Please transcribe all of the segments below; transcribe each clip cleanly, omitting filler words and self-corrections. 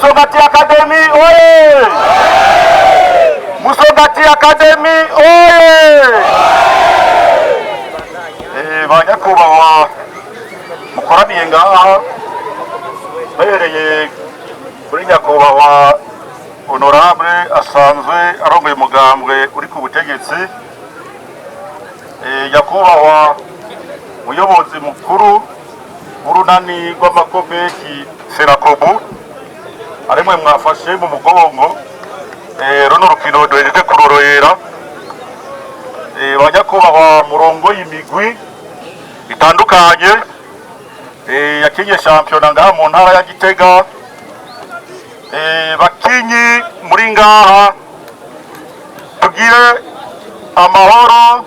Musongati Academy oye! Musongati Academy oye! Ba nyakubahwa mukoraniye ngaha, bahereye kuri nyakubahwa honorable asanzwe arongoye umugambwe uri ku butegetsi, nyakubahwa muyobozi mukuru w'urunani rw'amakopeki FERACOBU, arimwe mwafashe mu mugongo runo rukino duhejeje kurorohera, ba nyakubahwa murongo y'imigwi itandukanye yakinye shampiyona ngaha mu ntara ya Gitega, bakinyi muri ngaha, tugire amahoro,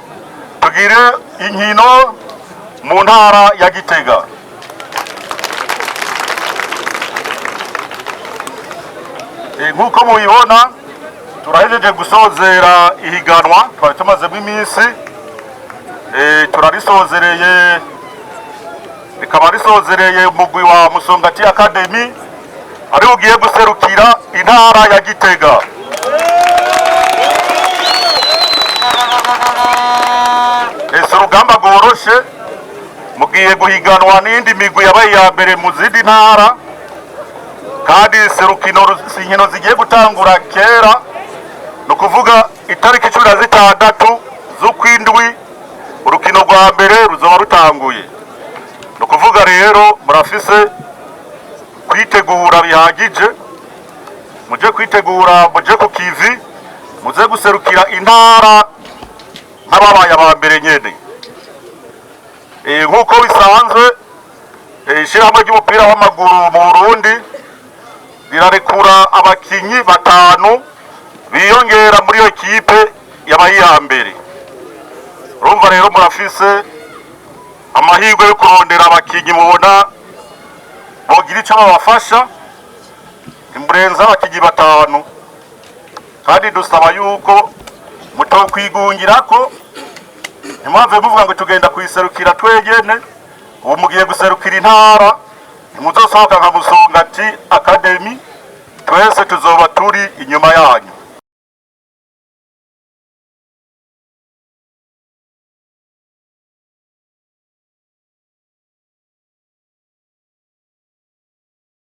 tugire inkino mu ntara ya Gitega. Nk'uko mubibona, turahejeje gusozera ihiganwa twari tumazemo iminsi, turarisozereye, rikaba risozereye umugwi wa Musongati Academy ari ugiye guserukira intara ya Gitega. Ese urugamba rworoshe, mugiye guhiganwa n'indi migwi yabaye iya mbere mu zindi ntara, kandi serukino si inkino zigiye gutangura kera, ni ukuvuga itariki 16 z'ukwindwi urukino rwa mbere ruzoba rutanguye. Ni ukuvuga rero murafise kwitegura bihagije, muje kwitegura, muje ku kivi, muze guserukira intara nk'ababaye aba mbere nyene. Nk'uko bisanzwe, ishirahamwe ry'umupira w'amaguru mu Burundi rirarekura abakinyi batanu biyongera muri iyo kipe yabaye iya mbere. Urumva rero murafise amahirwe yo kurondera abakinyi mubona bogira ico babafasha, ntimurenza abakinyi batanu, kandi dusaba yuko mutokwigungirako, ntimwave muvuga ngo tugenda kuyiserukira twegene. Ubu mugiye guserukira intara, ntimuzosohoka nka Musongati Academy, twese tuzoba turi inyuma yanyu.